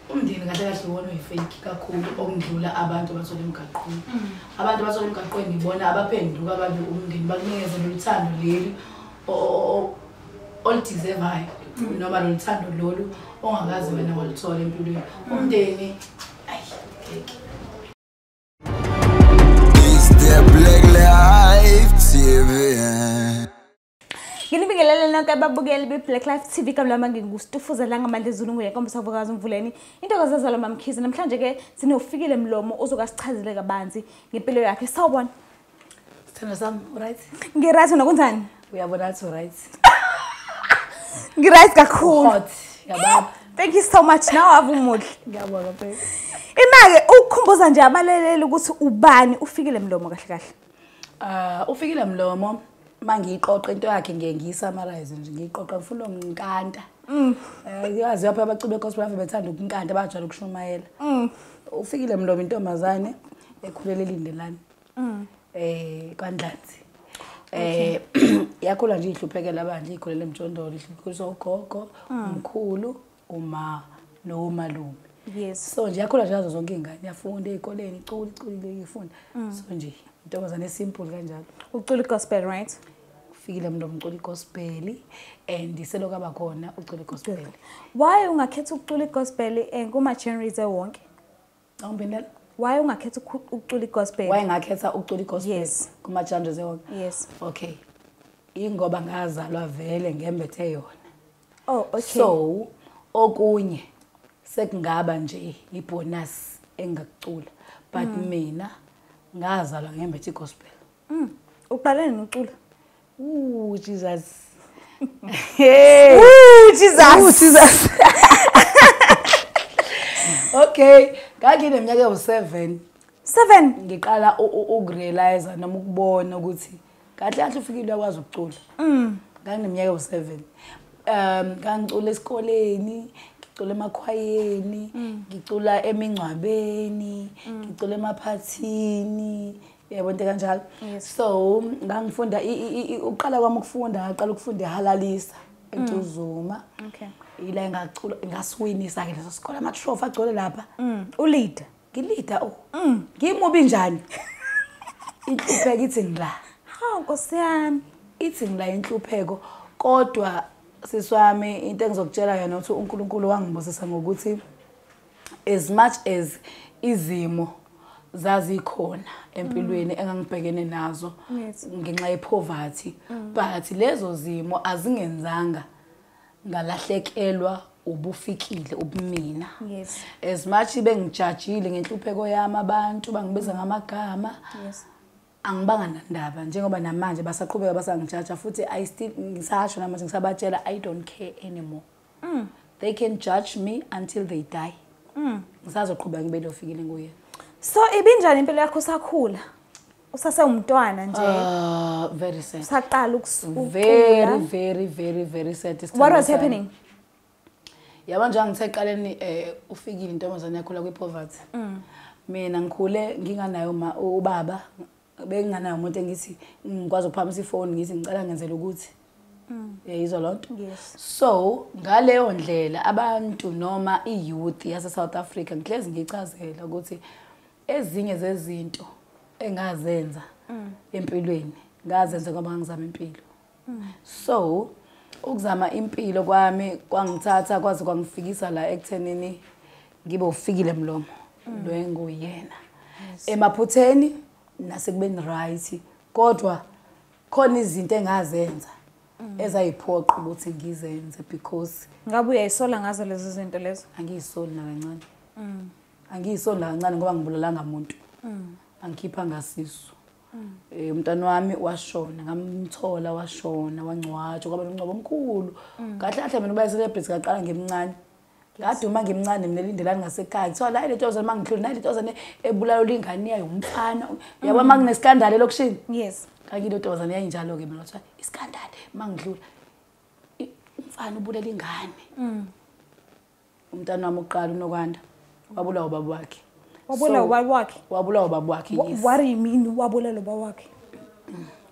Umndeni kahle kahle wona uyi-fake kakhulu okudlula abantu abathola emgaqweni. Abantu abathola emgaqweni ngibona abaphenduka babe umndeni, bakunikeze lolu thando leli olu-deserve-ayo noma lolu thando lolu ongakaze wena waluthola empilweni. Umndeni, ayi, ngeke. It's the Black Life TV. Nginibingelele nonke ababukeli be-Black Life TV. Igama lami nginguStufuza Langamandla Zulu, nguyenkomba savukazi Mvuleni, intokazi azalwa MaMkhize. Namhlanje-ke sinoFikile Mlomo ozokasichazele kabanzi ngempilo yakhe. Sawubona. Sithando sami, right? Ngi-right, wena kunjani? Uyabona ukuthi right. Ngi-right kakhulu. Hot, yababa. Thank you so much. Nawe ave umuhle. Ngiyabonga baby. Ima-ke ukukhumbuza nje abalaleli ukuthi ubani uFikile Mlomo kahle kahle. Ufikile Mlomo mangiyiqoqa into yakhe ngiye ngiyi-summarize nje, ngiyiqoqa ngifuna ukumnkanta. Yazi lapha abaculi begospel ave bethanda ukunkanta, bajwayele ukushumayela. Ufikile Mlomo intombazane ekhulele eLindelani. KwaNdlanzi. Yakhula nje ihluphekela bandla, ikhulela emjondolo, ihluphekiswa ugogo, umkhulu, uma nomalume. So nje yakhula nje nazo zonke iy'ngane, yafunda ey'koleni, icula, iculile, ifunda. So nje intombazane simple kanjalo. Ucula i-gospel, right? Ufikile Mlomo ucula i-gospel and selokhu abakhona ucula i-gospel. Why ungakhetha ukucula i-gospel kuma-genres ewonke? Awungiphendela? Why ungakhetha ukucula i-gospel? Why ngakhetha ukucula i-gospel? Yes. Kuma-genres ewonke? Yes. Okay. Ingoba ngazalwa vele ngembethe yona. Oh, okay. So okunye sekungaba nje i-bonus engakucula, but mina ngazalwa ngembethe i-gospel. Uqale nini ucula? Ooh, Jesus. Hey. Ooh, Jesus. Ooh, Jesus. Okay, ngangineminyaka ewu-7. 7? Ngiqala uku-realize noma ukubona ukuthi kahle kahle uFikile uyakwazi ukucula. Ngangineminyaka ewu-7. Ngangicula esikoleni, ngicula emakhwayeni, ngicula emingcwabeni, ngicula emaphathini, yebo into kanjalo. So ngangifunda uqala kwami ukufunda, ngaqala ukufunda eHalalisa eNtuzuma. Ila ngacula ngasiwinisa ke leso sikole, ama-trophy agcwele lapha. U-leader. Ngi-leader, oh. Ngimubi njani? Inhlupheko ithi ngila. Hawu Nkosi yami. Ithi ngila inhlupheko, kodwa sisi wami into engizokutshela yona ukuthi uNkulunkulu wangibusisa ngokuthi as much as izimo zazikhona empilweni engangibhekene nazo ngenxa ye-poverty, but lezo zimo azingenzanga ngalahlekelwa ubufikile ubumina. As much bengijajile ngenhlupheko yami, abantu bangibiza ngamagama. Angibanga nandaba, njengoba namanje basaqhubeka basangijaja futhi I still ngisasho namanje ngisabatshela I don't care anymore. They can judge me until they die. Ngisazoqhubeka ngibe loFikile nguye. So ibinjani impilo yakho usakhula? Usasewumntwana nje? Very sad. Usaqala ukucula? Very, very, very, very sad. What was happening? Yabo nje ngithe eqaleni uFikile intombazane yakhula kwi-poverty. Mina ngikhule nginganayo ubaba, benginganayo umuntu engithi ngikwazi ukuphakamisa ifoni ngithi ngicela ngenzele ukuthi. Uyayizwa loo nto? So ngaleyo ndlela abantu noma i-youth yase South Africa ngihlezi ngichazela ukuthi ezinye zezinto engazenza empilweni ngazenza ngoba ngizama impilo. So ukuzama impilo kwami kwangithatha kwaze kwangifikisa la ekuthenini ngibe uFikile Mlomo lo enguyena. Emaphutheni nasekubeni right, kodwa khona izinto engazenza ezayiphoqa ukuthi ngizenze because Ngabe uyayisola ngazo lezo zinto lezo? Angiyisoli nakancane. Angiyisoli nakancane ngoba ngibulalanga umuntu. Angikhipha ngasisu. Umntwana wami washona, ngamthola washona, wangcwatshwa kwaba nomngcwabo omkhulu. Kahle kahle mina uba celebrity ngaqala ngimncane. Ngaduma ngimncane mina eLindelani ngasekhaya. Kuthiwa la le ntombazane mangidlula, nayi le ntombazane ebulala ingane yayo umfana. Yabo makune-scandal elokishini? Kanti le ntombazane yayinjalo ke mina, kuthiwa i-scandal mangidlula. Umfana ubulela ingane. Umntana wami oqala uNokwanda wabulawa ubaba wakhe. Wabulawa ubaba wakhe? Wabulawa ubaba wakhe, yes. What do you mean wabulawa ubaba wakhe?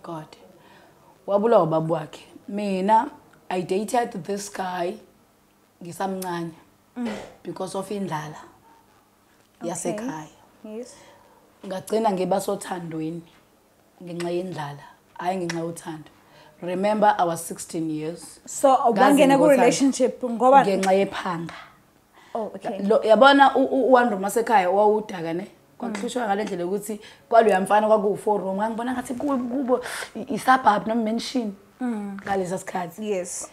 God. Wabulawa ubaba wakhe. Mina I dated this guy ngisamncane. Because of indlala yasekhaya. Yes. Ngagcina ngiba sothandweni ngenxa yendlala, hayi ngenxa yothando. Remember, I was 16 years. So wangena ku relationship ngoba ngenxa yephanga. Oh, okay. Yabona u-one room asekhaya wawudaka ne. Kwakuhlushwa ngale ndlela ukuthi kwaloya mfana kwakuwu-4 room. Ngangibona ngathi kubo i-suburb noma mansion ngalesa sikhathi. Yes.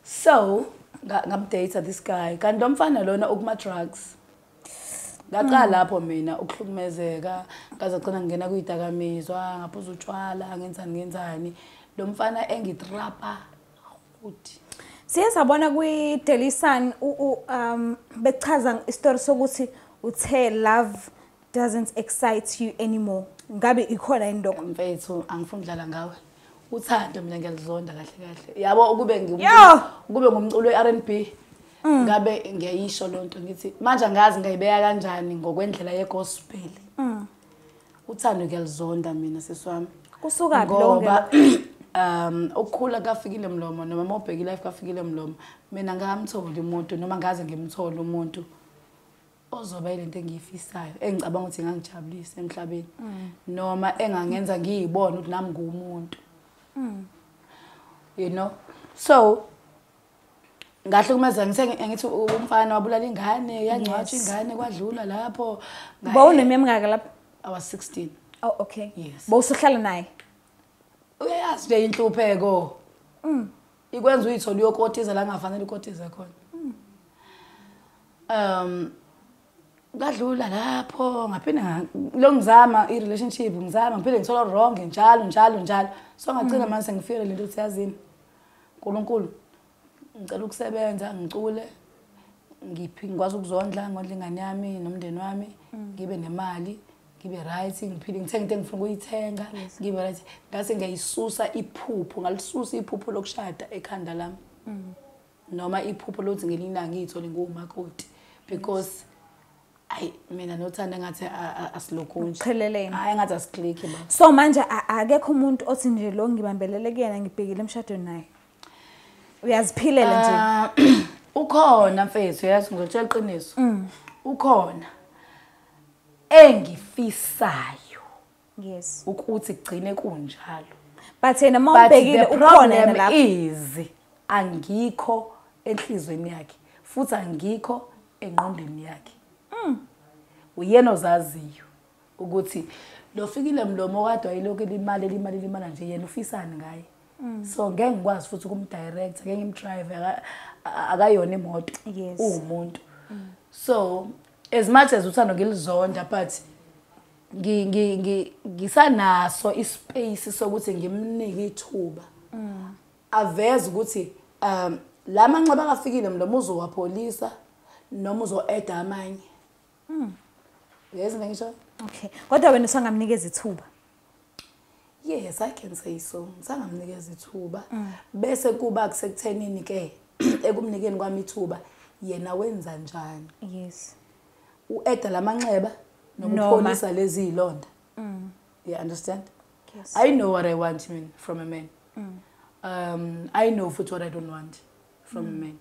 So ngamdate this guy. Kanti lo mfana lona ukuma drugs. Ngaqala lapho mina ukuhlukumezeka, ngaze gcina ngingena kuyidakamizwa, ngaphuza utshwala, ngenzani. Lo mfana engitrapa futhi. Siye sabona kwi-Daily Sun bechaza isitori sokuthi uthe love doesn't excite you anymore. Ngabe ikhona yini lokho? Mfethu, angifuni ukudlala ngawe. Uthando mina ngiyalizonda kahle kahle. Yabo ukube ukube ngumculo we-R&B ngabe ngiyayisho lonto ngithi manje angazi ngayibeka kanjani ngokwendlela yegospel. Uthando ngiyalizonda mina siswami. Kusuka phi lo ngoba ukukhula kaFikile Mlomo noma mawubheka life kaFikile Mlomo, mina ngamthola umuntu noma ngaze ngimthole umuntu ozoba ilento engiyifisayo engicabanga ukuthi ingangijabulisa emhlabeni noma engangenza ngiyibone ukuthi nami ngumuntu. You know, so ngahlukumeza ngithe ngithi umfana wabulala ingane, yangcwatshwa ingane kwadlula lapho. Bowuneminyaka emingaki lapho? I was 16. Oh, okay. Yes. Bowusuhlala naye? Uyayazi nje inhlupheko. Ikwenza uyithole uyokotiza la ngafanele ukotize khona. Ngadlula lapho ngaphinde lo ngizama i-relationship, ngizama ngiphinde ngithola wrong njalo njalo njalo. So ngagcina manje sengifike lento ukuthi yazini uNkulunkulu ngicela ukusebenza ngicule ngiphi ngikwazi ukuzondla ngondla ingane yami nomndeni wami, ngibe nemali, ngibe right, ngiphile, ngithenge into engifuna ukuyithenga, ngibe right. Ngase ngiyayisusa iphupho, ngalisusa iphupho lokushada ekhanda lami noma iphupho lokuthi ngelinye ilanga ngiyithole ngumakoti, because ayi mina nothanda ngathi asilokhu nje. Qhelelene. Hayi ngathi asiklikhi baba. So manje akekho umuntu othi nje lo ngibambelele kuyena ngibhekile emshadweni naye. Uyaziphilela nje. Ukhona mfethu, yazi ngizotshela iqiniso. Ukhona engifisayo. Yes. Ukuthi kugcine kunjalo. But yena mawubhekile ukhona yena lapho. Is angikho enhlizweni yakhe futhi angikho engqondweni yakhe. Uyena ozaziyo ukuthi lo Fikile Mlomo kade wayelokhu elimala elimala elimala nje, yena ufisani ngaye. So ngeke ngikwazi futhi ukumdirect, ngeke ngimdrive, akayona imoto, uwumuntu. So as much as uthando ngilizonda, but ngisanaso ispace sokuthi ngimnike ithuba. Aveze ukuthi la manxeba kaFikile Mlomo uzowapholisa noma uzo-add amanye. Uyezwa ngisho? Okay. Kodwa wena usangamnikeza ithuba? Yes, I can say so. Ngisangamnikeza ithuba. Bese kuba kusekuthenini ke ekumnikeni kwami ithuba yena wenza njani? Yes. U-add lamanxeba noma upholisa lezi zilonda. You understand? Yes. I know what I want from a man. I know futhi what I don't want from a man.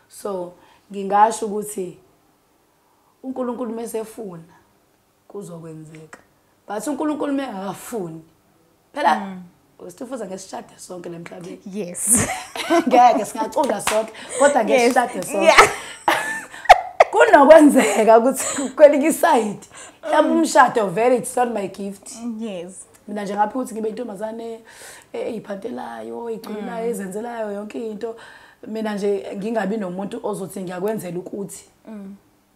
So ngingasho ukuthi uNkulunkulu mesefuna kuzokwenzeka. But uNkulunkulu mengakafuni. Phela usitufuza ngesishade sonke lemhlabeni. Yes. Ngeke singacula sonke kodwa ngesishade sonke. Kunokwenzeka ukuthi kwelinye iside mhlawumbe umshado vele it's not my gift. Yes. Mina nje ngaphi ukuthi ngibe intombazane eyiphantelayo, eyiculelayo, ezenzelayo yonke into. Mina nje ngingabi nomuntu ozothi ngiyakwenzela ukuthi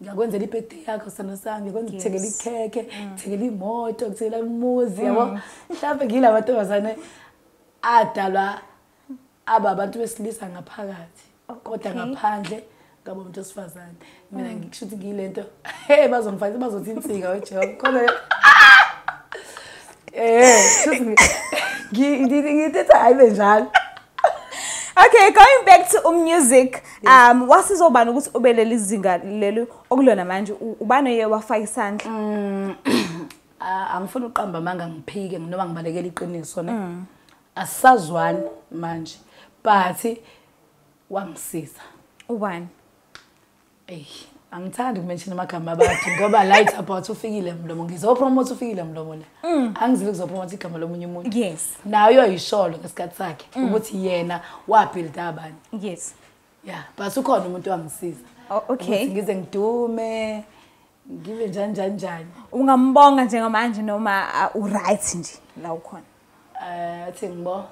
ngiyakwenzela ibirthday yakho sana sami, ngikwenza ukuthengela ikhekhe, ngithengela imoto, ngithengela umuzi, yabo. Mhlawumbe ngila mantombazane adalwa aba abantu besilisa ngaphakathi kodwa ngaphandle ngabo umuntu osifazane. Mina ngisho ukuthi ngiyilento, hey bazongifaka bazothi insika weJehova. Khona ngithi hayi benjalo. Okay, going back to music. Wasizobani ukuthi ubelele izinga lelo okulona manje ubani oye wafaka isandla? Angifuni uqamba manga ngiphike noma ngibalekela iqiniso ne. Asazwani manje. But wangisiza. Ubani? Ey, angithandi ukumention amagama abantu ngoba la it's about uFikile Mlomo. Ngizopromote uFikile Mlomo la. Angizile kuzopromote igama lomunye umuntu. Yes. Naye uyayisholo ngesikhathi sakhe ukuthi yena wabuild abanye. Yes. Yeah, but ukhona umuntu wangisiza. Oh, okay. Ukuthi ngize ngidume, ngibe njani njani njani. Ungambonga njengamanje noma u-right nje la ukhona? Athi ngibo.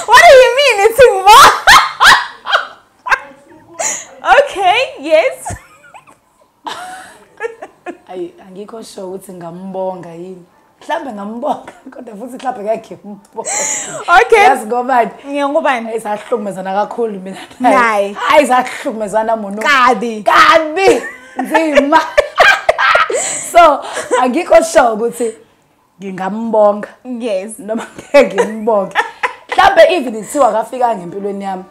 What do you mean it's ngibo? Okay, yes. Ayi, angikho sure ukuthi ngambonga yini. Mhlambe ngambonga kodwa futhi mhlambe ngeke ngimbonge. Okay. Yazi ngobani? Ngiyangobani? Sahlukumezana kakhulu mina naye. Hayi, sahlukumezana mono. Kabi. Kabi. Nzima. So, angikho sure ukuthi ngingambonga. Yes. Noma ngeke ngimbonge. Mhlambe even ithiwa akafika ngempilweni yami.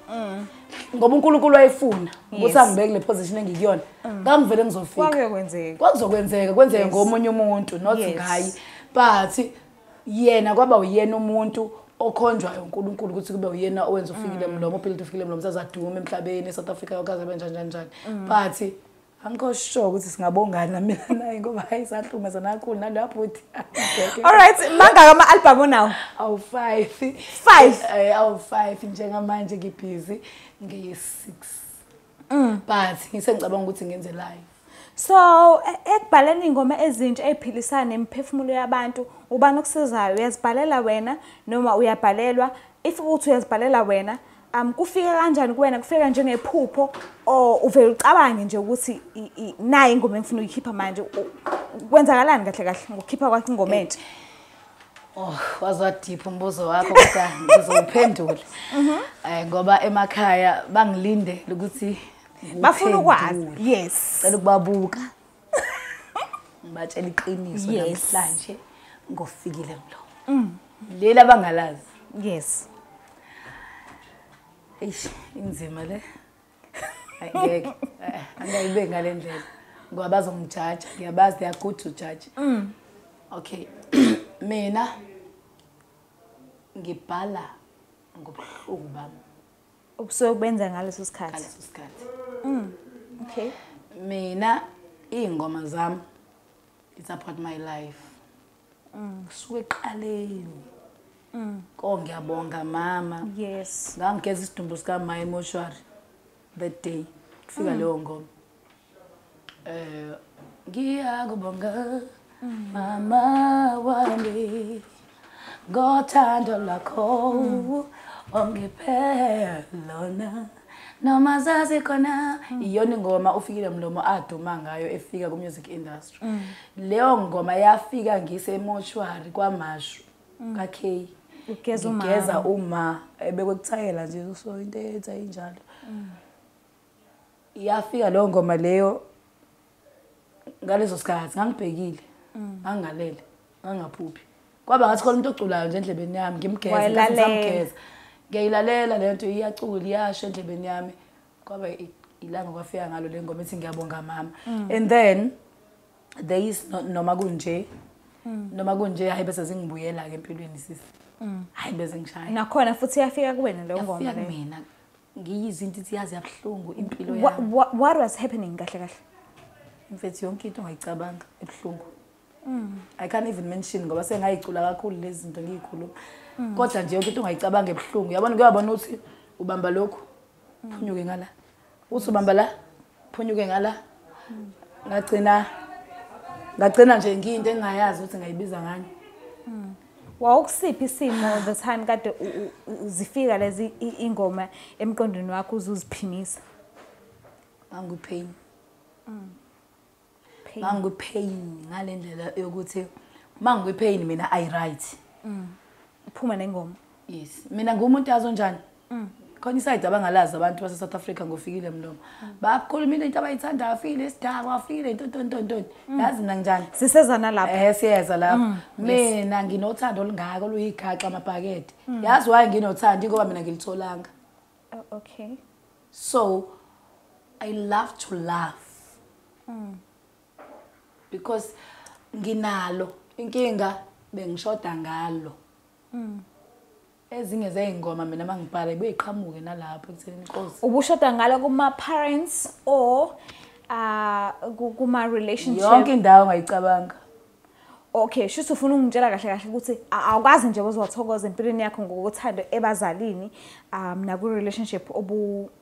Ngoba uNkulunkulu wayefuna ukuthi angibeke le position engikuyona. Ngangivele ngizofika. Kwakuyokwenzeka. Kwakuzokwenzeka, kwenzeke ngomunye umuntu, not ngaye. But yena kwaba uyena umuntu okhonjwayo uNkulunkulu ukuthi kube uyena owenza uFikile Mlomo, ophila uFikile Mlomo sazaduma emhlabeni eSouth Africa yokaze benjani njani njani. But angikho sure ukuthi singabongana mina naye ngoba hayi sahlukumezana kakhulu nalapho uthi. All right, mangaka ama album onawo? Awu 5. 5. Awu 5 njengamanje ngibhizi ngiyi6. But ngisengicabanga ukuthi ngenze live. So, ekubhaleni ingoma ezintsha eziphilisana nemiphefumulo yabantu, ubani okusizayo? Uyazibhalela wena noma uyabhalelwa? If ukuthi uyazibhalela wena, kufika kanjani kuwena? Kufika njengephupho or uvele ucabange nje ukuthi nayi ingoma engifuna ukuyikhipha manje? Kwenzakalani kahle kahle ngokukhipha kwakho ingoma entsha? Oh, wazwa deep umbuzo wakho kodwa ngizowuphendula. Ngoba emakhaya bangilinde ukuthi bafuna ukwazi. Yes. Cela ukubabuka. Ngibatshela iqiniso namhlanje ngoFikile Mlomo. Leli abangalazi. Yes. Eish, inzima le. Angeke. Angayibeki ngale ndlela. Ngoba bazongijaja, ngiyabazi they are good to judge. Okay. Mina ngibhala ngobuhlungu bami. Ubusuke kubenza ngaleso sikhathi. Ngaleso sikhathi. Okay. Mina ingoma zami it's about my life. Kusuke eqaleni. Ko ngiyabonga mama. Yes. Ngangigeza isidumbu sika my mortuary that day. Kufika leyo ngoma. Ngiyakubonga mama wami ngothando lakho ongiphe lona noma zazi khona. Iyona ingoma uFikile Mlomo aduma ngayo efika ku music industry. Leyo ngoma yafika ngise mortuary kwaMashu ka K. Ugeza uma. Ngigeza uma ebekwe kuthayela nje so into eyenza injalo. Yafika leyo ngoma leyo ngaleso sikhathi ngangibhekile, ngangalele, ngangaphuphi. Kwaba ngathi khona umuntu oculayo nje endlebeni yami, ngimgeza, ngisamgeza. Ngiyayilalela le nto iyacula iyasho endlebeni yami. Kwaba ilanga kwafika ngalo le ngoma ethi ngiyabonga mama. And then there is noma kunje. Noma kunje hayi bese zingibuyela ke empilweni sisi. Hayi bese ngishaya. Nakhona futhi iyafika kuwena leyo ngoma leyo. Yafika mina. Ngiyizinto ithi yazi yabuhlungu impilo yami. What was happening kahle kahle? Mfethu yonke into ongayicabanga ebuhlungu. I can't even mention ngoba sengayicula kakhulu lezi zinto ngiyikhuluma. Kodwa nje yonke into ongayicabanga ebuhlungu. Uyabona kuyabona ukuthi ubamba lokhu, phunyuke ngala. Uthi ubamba la, phunyuke ngala. Ngagcina nje ngiyinto engingayazi ukuthi ngayibiza ngani. Wawukusiphi isimo the time kade zifika lezi ingoma emqondweni wakho uzuziphimisa? Ngangipain. Ngangipain ngale ndlela yokuthi mangipain mina I write. Uphuma nengoma. Yes. Mina ngumuntu azonjani? Khona iside abangalazi abantu base South Africa ngoFikile Mlomo. Bakhuluma into abayithandayo, afikile isidakwa, afikile intontontonto. Yazi mina njani? Sisezana lapho. Siyeza lapho. Mina nginothando olungaka oluyigaxa amabhakede. Yazi why nginothando ngoba mina ngilitholanga. Oh, okay. So I love to laugh. Because nginalo inkinga bengishoda ngalo. Ezinye zey'ngoma mina uma ngibhala ibuye iqhamuke nalapho ekuthenini inkosi. Ubushoda ngalo kuma-parents or kuma-relationship? Yonke indawo ongayicabanga. Okay, shuthi ufuna ungitshela kahle kahle ukuthi awukazi nje uzothokoza empilweni yakho ngokuthando ebazalini naku-relationship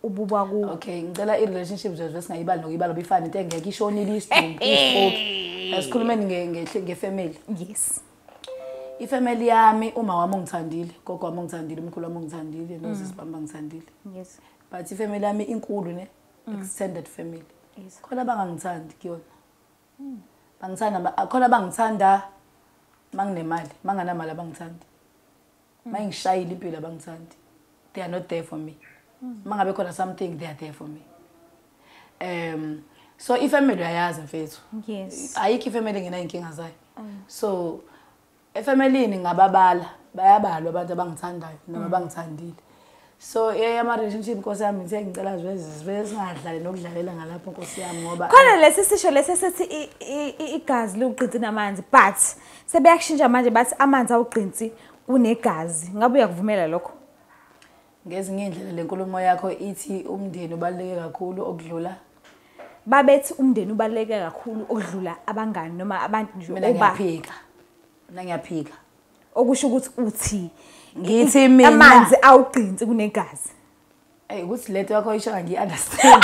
obuba ku. Okay, ngicela i-relationship nje singayibali nokuyibala bifana into engeke ishonile isidumbu isipoki. Asikhulumeni nge-family. Yes. Ifamily yami, uma wami ungithandile, gogo wami ungithandile, umkhulu wami ungithandile, nosisi bami bangithandile. Yes. But ifamily yami inkulu ne, extended family. Yes. Khona abangangithandi kuyona. Bangithanda khona abangithanda manginemali, manganamali abangithandi. Mangishayile impilo abangithandi. They are not there for me. Mangabe khona something, they are there for me. So ifamily uyayazi mfethu. Yes. Ayikho ifamily engenayo inkinga zayo. So efamilini ngababala, bayabalwa abantu abangithandayo noma abangithandile. So ama relationship inkosi yami ngithe ngicela nje singadlali nokudlalela ngalapho inkosi yami ngoba khona lesi sisho lesi sithi igazi liwugqinsi namanzi, but sebeyakushintsha manje bathi amanzi awugqinsi kunegazi. Ngabe uyakuvumela lokho? Ngezinye indlela lenkulumo yakho ithi umndeni ubaluleke kakhulu okudlula. Babethi umndeni ubaluleke kakhulu okudlula abangani noma abantu nje. Mina ngiyaphika. Mina ngiyaphika. Okusho ukuthi uthi ngithi mina amanzi awugqinsi kunegazi. Ey ukuthi lento yakho isho ngiyi-understand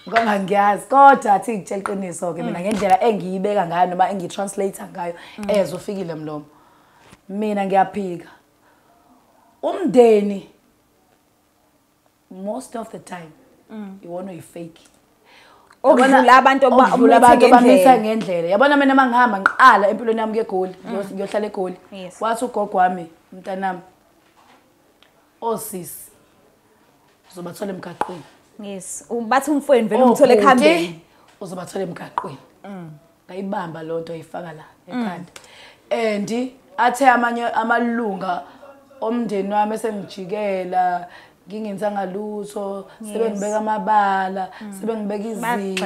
ngoba ngiyazi, kodwa athi ngitshela iqiniso ke mina ngendlela engiyibeka ngayo noma engiyitranslate ngayo ezofikile mlomo. Mina ngiyaphika. Umndeni most of the time iwona uyi-fake. Okudlula abantu abamitha ngendlela. Yabona mina mangihamba ngiqala empilweni yami eGoli, ngiyohlala eGoli. Wathi ugogo wami, mntanami, osisi uzobathola emgaqweni. Yes, bathi umfowenu vele umthole ekhambeni. Uzobathola emgaqweni. Ngayibamba lo nto ayifaka la ekhanda. And athe amanye amalunga omndeni wami esengijikela ngingenzanga lutho, sebengibeka amabala, sebengibeka izici,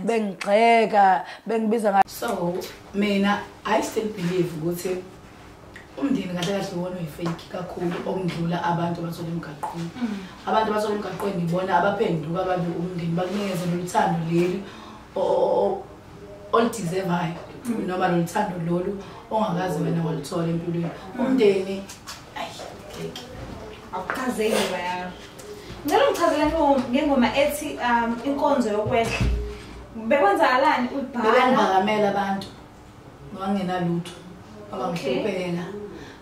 bengigxeka, bengibiza nga. So mina I still believe ukuthi umndeni kahle kahle wona uyi-fake kakhulu okudlula abantu abathola emgaqweni. Abantu abathola emgaqweni ngibona abaphenduka babe umndeni, bakunikeze lolu thando leli oludeservayo noma lolu thando lolu ongakaze wena waluthola empilweni. Umndeni ayi ngeke. Akuchazeki bayami. Ngicela ungichazele ngengoma ethi inkonzo yokwehla. Bekwenzakalani uyibhala? Bengiphakamela abantu ngoba ngingenalutho. Abangihlupheka.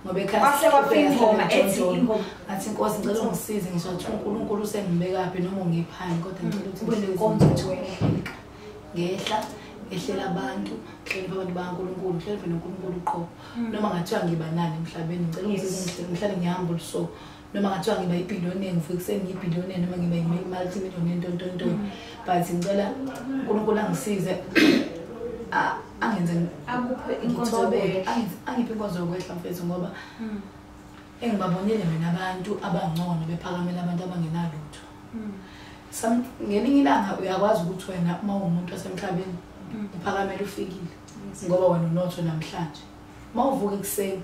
Ngoba ekhaya Kwase kwafika ingoma ethi ingoma. Ngathi inkosi ngicela ungisize ngisho ukuthi uNkulunkulu usengibekaphi noma ungiphani kodwa ngicela ukuthi Ube nenkonzo yokwehla. Ngehla ehlela abantu, ngihloniphe abantu bakaNkulunkulu, ngihloniphe noNkulunkulu uqobo. Noma ngathiwa ngiba nani emhlabeni, ngicela ungisize ngihlale ngihamba so. Noma ngathiwa ngiba ibillionaire, ngivuka ekuseni ngiyibillionaire noma ngiba i-multimillionaire ntontonto. But ngicela uNkulunkulu angisize angenze akuphe inkonzo yokwehla. Angiphe inkonzo yokwehla mfethu ngoba engibabonile mina abantu abangcono bephakamela abantu abangenalutho. Ngelinye ilanga uyakwazi ukuthi wena uma uwumuntu wasemhlabeni uphakamela ufikile ngoba wena unotho namhlanje. Uma uvuka ekuseni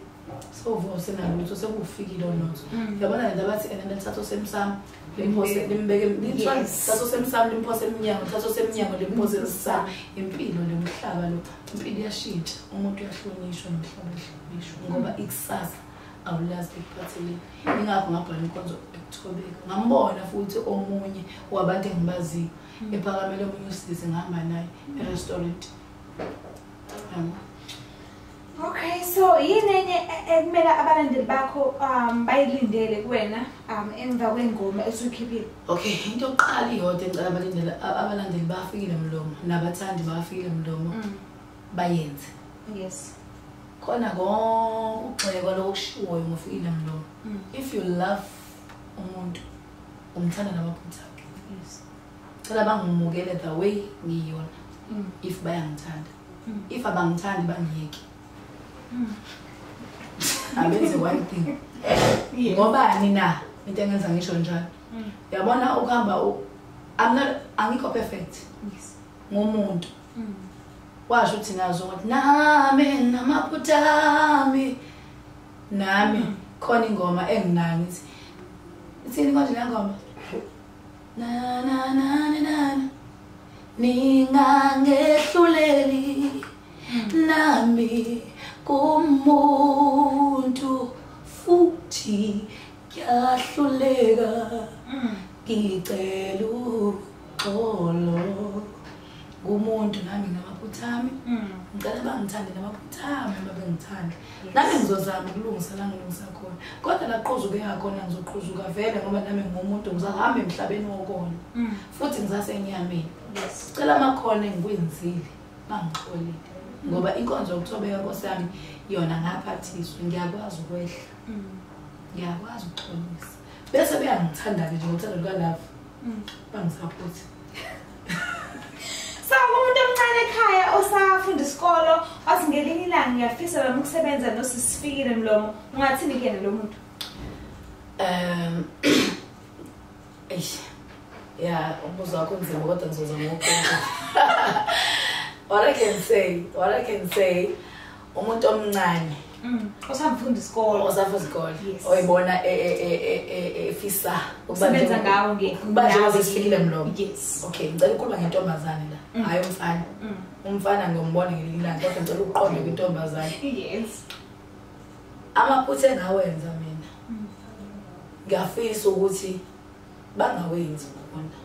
sewuvuka usenalutho sekufikile unotho. Uyabona lento abathi ena lithatha osemsamo limphose limbeke lithatha osemsamo limphose emnyango, lithatha osemnyango limphose esisamo. Impilo lemhlaba lo, impilo iyashintsha, umuntu uyahlonishwa nomhlaba uyahlonishwa ngoba ikusasa awulazi likuphatheleni. Ingakho ngabhala inkonzo ekuthobeka. Ngambona futhi omunye wabantu engibaziyo ephakamele omunye usisi ngihamba naye e-restaurant. Okay, so yini enye ekumele abalandeli bakho bayilindele kuwena emva kwengoma esuyikhiphile? Okay, into yokuqala iyodwa engicela abalandeli bafikile mlomo nabathandi bafikile mlomo bayenze. Yes. Khona konke ukugxekwa lokho okushiwoyo ngofikile mlomo. If you love umuntu umthanda namaphutha akhe. Yes. Cela bangimukele the way ngiyona. If bayangithanda. If abangithandi bangiyeke. Abenze one thing. Ngobani na into engenza ngisho njalo. Uyabona ukuhamba I'm not angikho perfect. Yes. Ngumuntu. Washo uthi nazo ukuthi nami namaphutha ami nami Khona ingoma enginayo ngithi ithini konje le ngoma? Na na na na na ningangehluleli nami kumuntu futhi ngiyahluleka ngicela uxolo kumuntu nami ngamaphutha ami. Ngicela bangithande namaphutha ami uma bengithanda. Nami ngizozama ukulungisa la ngilungisa khona. Kodwa la qhuzuke ngakhona ngizoqhuzuka vele ngoba nami ngumuntu ngisahamba emhlabeni wokona. Futhi ngisasenyameni. Sicela amakhona engikwenzile bangixolele. Ngoba inkonzo yokuthobeka Nkosi yami yona ngaphathiswa ngiyakwazi ukwehla. Ngiyakwazi ukuxolisa. Bese beyangithanda-ke nje ngothando luka love. Bangisupport. So umuntu omncane ekhaya osafunda isikolo wathi ngelinye ilanga ngiyafisa nami ukusebenza noSisifikile Mlomo, ungathini kuyena lo muntu? Eish. Yeah, umbuzo wakho unzima kodwa ngizozama ukuphendula. What I can say, umuntu omncane osafunda isikolo, oyibona efisa ukusebenza ngawo ukuba njengoSisifikile Mlomo. Yes. Okay, ngicela ukukhuluma ngentombazane la, hayi umfana. Umfana ngiyombona ngelinye ilanga kodwa ngicela ukuqonda kwintombazane. Yes. Amaphutha engawenza mina ngiyafisa ukuthi bangawenzi bona.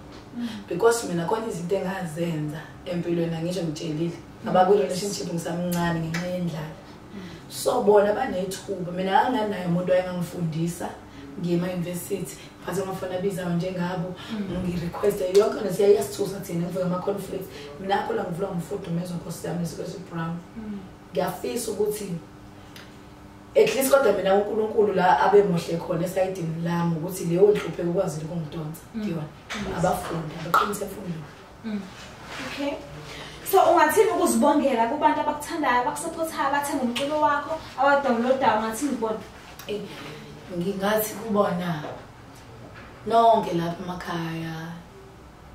Because mina khona izinto engazenza empilweni angisho ngitshelile. Ngaba kwi-relationship ngisamncane ngenxa yendlala. So bona banethuba mina anginayo umuntu oyengangifundisa ngiyema university ngiphathe amafoni abizayo njengabo ngirequest yonke nje siyayasithusa thina ngivula ama conflicts mina akho la ngivula ngimfudumeza Nkosi yami nesikole brown. Ngiyafisa ukuthi at least kodwa mina uNkulunkulu la abe muhle khona esayidini lami ukuthi leyo nhlupheko ukwazile ukungidonsa kuyona. Abafundi abaqinise emfundweni. Okay. So ungathini ukuzibongela kubantu abakuthandayo, abakusupportayo, abathenga umculo wakho, abadownloadayo, ungathini kubona? Ngingathi kubona nonke lapha emakhaya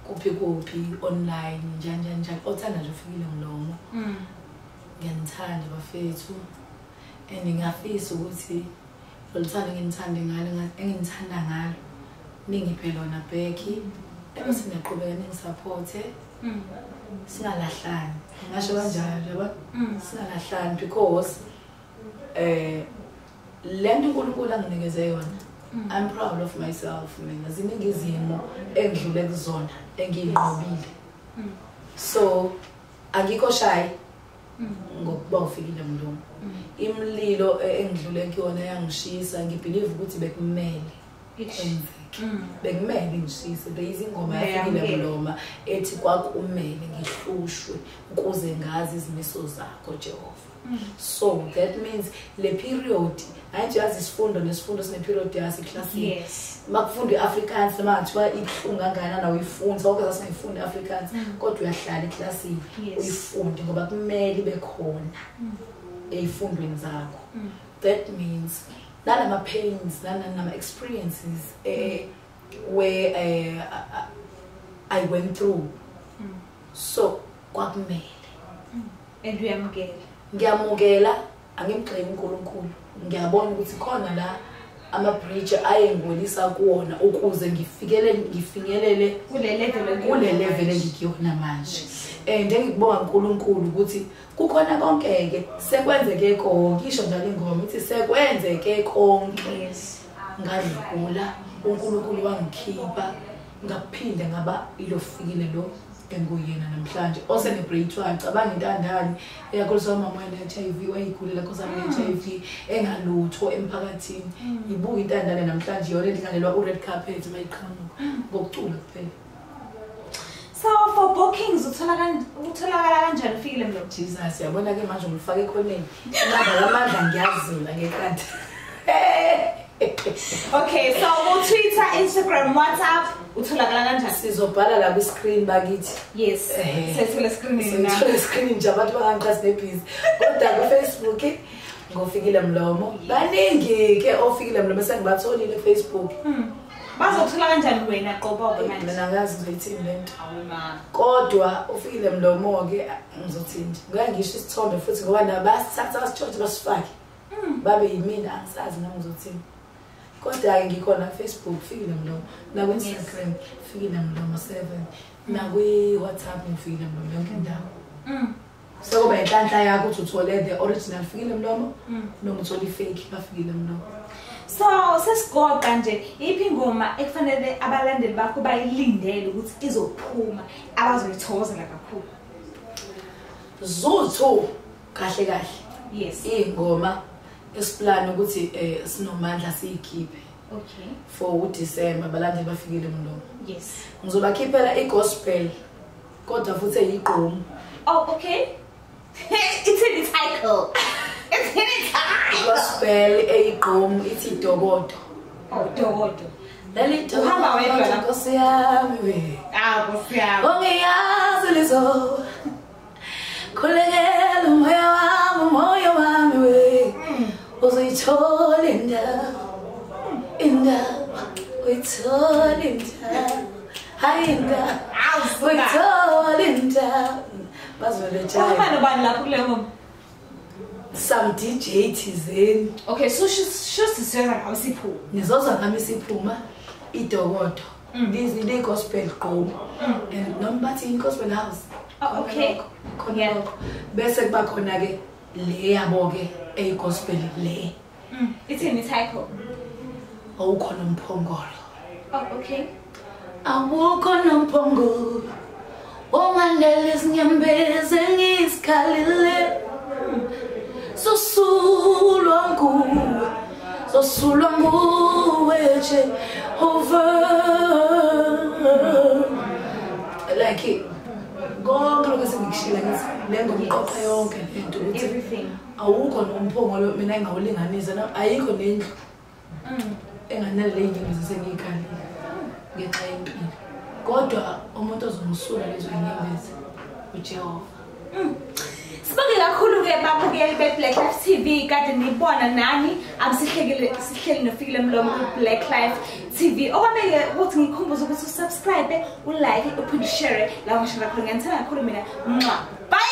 kuphi kuphi online njani njani njani othanda nje uFikile Mlomo. Ngiyanithanda bafethu. And ngiyafisa ukuthi loluthando enginithande ngalo enginithanda ngalo ningiphe lona Becky. Ebese niyaqhubeka ningisupporte. Singalahlani. Ngisho kanjalo yabo? Singalahlani because le nto uNkulunkulu anginikeze yona. I'm proud of myself mina. Ziningi izimo engidlule kuzona engiyinqobile. So angikho shy ngokuba uFikile Mlomo. Imililo engidlule kuyona yangishisa, ngibelieve ukuthi bekumele kwenzeke. Bekumele ngishise. There is ingoma yaFikile Mlomo ethi kwakumele ngihlushwe ukuze ngazi izimiso zakho Jehova. So that means le period ayijazi isifundo nesifundo sine period yasi classini. Yes. Makufunda iAfrikaans noma ngathiwa ibuhlungu kangakanani awuyifundi, sonke sasingayifunda iAfrikaans kodwa uyahlala eklasini uyifunde ngoba kumele ibe khona eyifundweni zakho. That means nalama pains nalama experiences where I went through. So kwakumele. And uyamukela. Ngiyamukela, angimgxeki uNkulunkulu. Ngiyabona ukuthi khona la ama bridge ayengolisa kuwona ukuze ngifinyelele kule level engikuyona manje. And engikubonga uNkulunkulu ukuthi kukhona konke ke sekwenzeke konke, isho njalo ingoma ithi sekwenzeke konke. Yes. Ngadlula uNkulunkulu wangikhipha ngaphinde ngaba ilofikile lo enguyena namhlanje osene grade 12. Cabanga intandane eyakhuliswa umama wene-HIV, wayigulela cause ane-HIV engalutho emphakathini. Ibuka intandane namhlanje yona edlalelwa u-red carpet mayiqhamuka ngokucula kuphela. So for bookings utholakala kanjani Fikile Mlomo? Jesus, yabona ke manje ngifake ekhoneni. Inamba lamandla ngiyazula ngekhanda. Okay, so ku Twitter, Instagram, WhatsApp utholakala kanjani? Sizobhala la ku screen bakithi. Yes. Sethule screen na. Sethule screen nje abantu bangangiqasi nebhizi. Kodwa ku Facebook ngoFikile Mlomo. Baningi ke oFikile Mlomo sengibatholile ku Facebook. Bazothola kanjani wena qobo ke manje? Mina ngazi ngizoyithini lento. Awu ma. Kodwa uFikile Mlomo ke ngizothini nje. Ngeke ngisho isithombe futhi ngoba nabasithatha basitshontshe basifake. Babe yimina angisazi nami ngizothini. Kodwa ngikhona Facebook Fikile Mlomo, na ku Instagram Fikile Mlomo 7, na kwi WhatsApp Fikile Mlomo yonke indawo. Sekuba inhlanhla yakho ukuthi uthole the original Fikile Mlomo noma uthole i-fake kaFikile Mlomo. So sesigoqa nje, iphi ingoma ekufanele abalandeli bakho bayilindele ukuthi izophuma abazoyithokozela kakhulu? Zuthu kahle kahle. Yes. Ingoma esiplan ukuthi sinomandla siyikhiphe. Okay. For uDecember abalandeli baFikile Mlomo. Yes. Ngizobakhiphela igospel kodwa futhi eyigqomu. Oh, okay. It's in the title. It's in the title. Gospel eyigqomu ithi dokodo. Oh, dokodo. Leli Uhamba wedwa dokodo lapho. Nkosi yami we. Ah, Nkosi yami. Ongiyazi lizo. Khulekela umoya wami we. Uzoyithola indawo. Indawo. Uyithola indawo. Hayi indawo. Awu, suka. Uyithola indawo. Bazole Uhamba nobani lapho kuleyo ngoma? Some DJ thizeni. Okay, so sisizwa ngawe siphuma. Nizozwa ngami siphuma idokodo. This is gospel gqomu. And noma bathi i-gospel house. Oh, okay. Khona Yeah. lokho. Bese kuba khona ke le yabo ke eyi-gospel le. Ithini title? Awukhona umphongolo. Oh, okay. Awukhona umphongolo. Ongandela izinyembezi engizikalile. Sosulwa nguwe, sosulwa nguwe Jehova. Like konke lokho esengikushilo ngithi le ngoma iqoqa yonke lento ukuthi Everything. awukho nomphongolo mina engawulinganisa na ayikho nendlu enganele le nyembezi esengiyikhalile ngenxa yempilo. Kodwa umuntu ozomsula lezo nyembezi uJehova. Sibonge kakhulu ke babukeli be-Black Life TV, kade nibona nani amsihlekile sihleli noFikile Mlomo ku-Black Life TV. Okwamele ukuthi ngikhumbuze ukuthi usubscribe, ulike, uphinde ushare la ngishare khona. Ngiyanithanda kakhulu mina. Mwah. Bye.